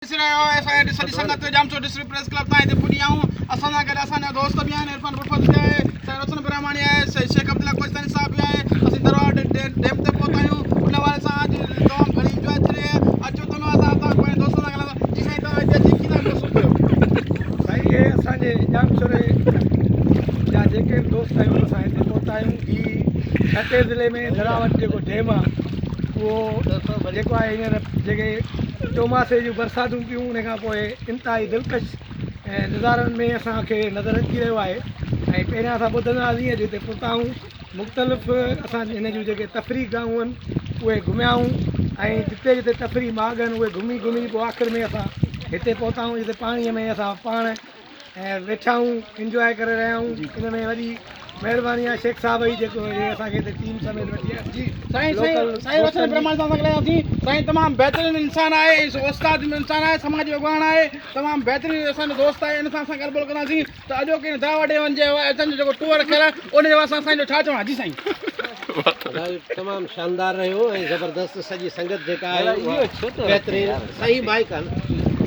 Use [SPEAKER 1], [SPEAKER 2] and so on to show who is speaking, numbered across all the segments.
[SPEAKER 1] ڏسي رهيا آهيو اسان جي سڄي سنگت ڄامشورو ڊسٽرڪٽ پريس ڪلب تان هتي پڄي آهيون. اسان سان گڏ اسان جا دوست به آهن، عرفان برفت به آهي، سائين روشن برهماڻي آهي، سائين شيخ عبدالله ڪوهستاني صاحب به آهي. اسين درواڙ ڊيم تي پهتا آهيون. ان حوالي سان اڄ تمام گهڻي انجواء ٿي رهي آهي. اچو ته ان حوالي سان اسان پنهنجي دوستن سان ڳالهايون. جي سائين توهان هتي اچي ڪيئن ٿا محسوس ڪيو؟
[SPEAKER 2] سائين هي اسان جي ڄامشوري جا جيڪي به دوست آهيون اسان هتي پهتا آهيون. هي ٺٽي ضلعي ۾ دراوٽ جيڪو ڊيم آهي اهو جيڪو آهي هينئر جيڪي چوماسي جون برساتون پيون ان کان پوء انتهائي دلڪش ۽ نظارن ۾ اسان کي نظر اچي رهيو آهي ۽ پهريان اسان ٻڌندا هئاسين اڄ هتي پهتا آهيون مختلف اسان هن جون جيڪي تفريح گاهون آهن اهي گهميا آهيون ۽ جتي جتي تفريح ماڳ آهن اهي گهمي گهمي پوء آخر ۾ اسان هتي پهتا آهيون جتي پاڻي ۾ اسان پاڻ ۽ ويٺا آهيون انجواء ڪري رهيا آهيون ان ۾ وڏي مهرباني آهي شيخ صاحب جي جيڪو هي اسان کي هتي ٽيم سميت وٺي آيا
[SPEAKER 1] جي سائين سائين سائين روشن برهماڻي سان اسان ڳالهاياسين. سائين تمام بهترين انسان آهي، استاد انسان آهي، سماجي اڳواڻ آهي، تمام بهترين اسان جو دوست آهي. ان سان اسان ڳالهه ٻولهه ڪنداسين ته اڄوڪي هن دعوت ڏي وڃ جي اسان جو جيڪو ٽوئر رکيل آهي ان جي واسطي سائين جو ڇا چوڻ آهي. جي سائين.
[SPEAKER 3] تمام شاندار رهيو ۽ زبردست سڄي سنگت جيڪا آهي اها بهترين صحيح مائڪ آهن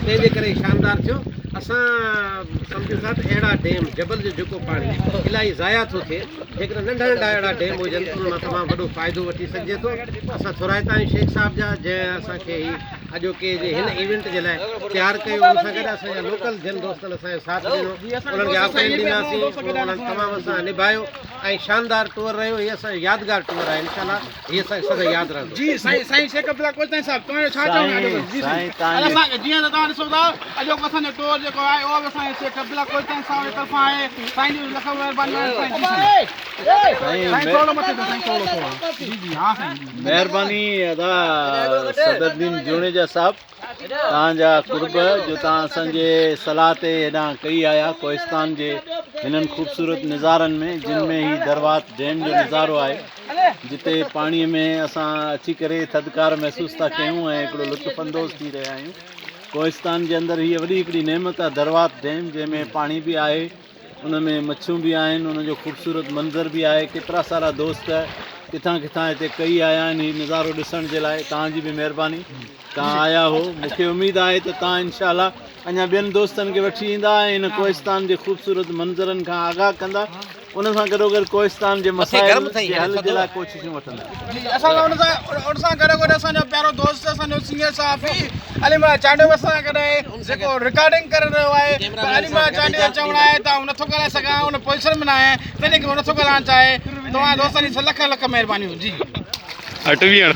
[SPEAKER 3] تنهن جي ڪري شاندار ٿيو. اسان سمجهون ٿا ته اهڙا ڊيم جبل جو جيڪو پاڻي الاهي ضايع ٿو ٿئي جيڪڏهن ننڍا ننڍا اهڙا ڊيم هجن ته انهن مان تمام وڏو فائدو وٺي سگهجي ٿو. اسان ٿورائتا آهيون شيخ صاحب جا جنهن اسان کي هي اڄوڪي جي هن ايونٽ جي لاء تيار ڪيو. ان سان گڏ اسان جا لوڪل جن دوستن اسان جو ساٿ ڏنو انهن کي آفرين ڏينداسين انهن تمام اسان نڀايو ۽ شاندار ٽوئر رهيو. هي اسان جو يادگار ٽوئر آهي انشاء الله هي اسان کي سدائين ياد رهندو.
[SPEAKER 1] جي سائين سائين شيخ عبدالله ڪوهستاني صاحب توهان جو ڇا چوڻ آهي اڄوڪو جي سائين اسان جيئن ته توهان ڏسو ٿا اڄوڪو اسان جو ٽوئر جيڪو آهي اهو به اسان جي شيخ عبدالله ڪوهستاني صاحب جي طرفان آهي. سائين جي لک مهرباني آهي سائين. جي سائين سائين ٿورو مٿي ٿيو سائين ٿورو ٿورو جي جي ها سائين جي.
[SPEAKER 4] مهرباني ادا صدرالدين جوڻيجا صاحب توهان جا قرب جو توهان اسان جي صلاح تي هيڏانهن ڪهي آيا ڪوهستان جي هنن خوبصورت نظارن ۾ جن ۾ هي دروات ڊيم جو نظارو آهي جتي پاڻي ۾ اسان اچي ڪري ٿڌڪار محسوس ٿا ڪيون ۽ هڪڙو لطف اندوز ٿي رهيا آهيون. ڪوهستان جي اندر هيء وڏي هڪڙي نعمت آهي دروات ڊيم جنهن ۾ پاڻي به آهي ان ۾ مڇيون به آهن ان جو خوبصورت منظر به آهي ڪيترا سارا دوست ڪٿان ڪٿان هتي ڪهي آيا آهن هي نظارو ڏسڻ جي لاء توهان جي به مهرباني توهان آيا هو مون کي اميد آهي ته توهان انشاء الله اڃا ٻين دوستن کي وٺي ايندا ۽ هن ڪوهستان جي خوبصورت منظرن کان آگاهه ڪندا ان سان گڏوگڏ ڪوهستان جي مسائل جي حل جي لاء ڪوششون وٺندا.
[SPEAKER 1] جي اسان سان ان سان ان سان گڏوگڏ اسان جو پيارو دوست اسان جو سينيئر صحافي علي مراد چانڊيو به اسان سان گڏ آهي جيڪو رڪارڊنگ ڪري رهيو آهي پر علي مراد چانڊيو جو چوڻ آهي ته آئون نٿو ڳالهائي سگهان ان پوزيشن ۾ نه آهيان تنهن ڪري هو نٿو ڳالهائڻ چاهي توهان دوستن جي لک لک مهربانيون جي.
[SPEAKER 5] هٽ ويهڻ.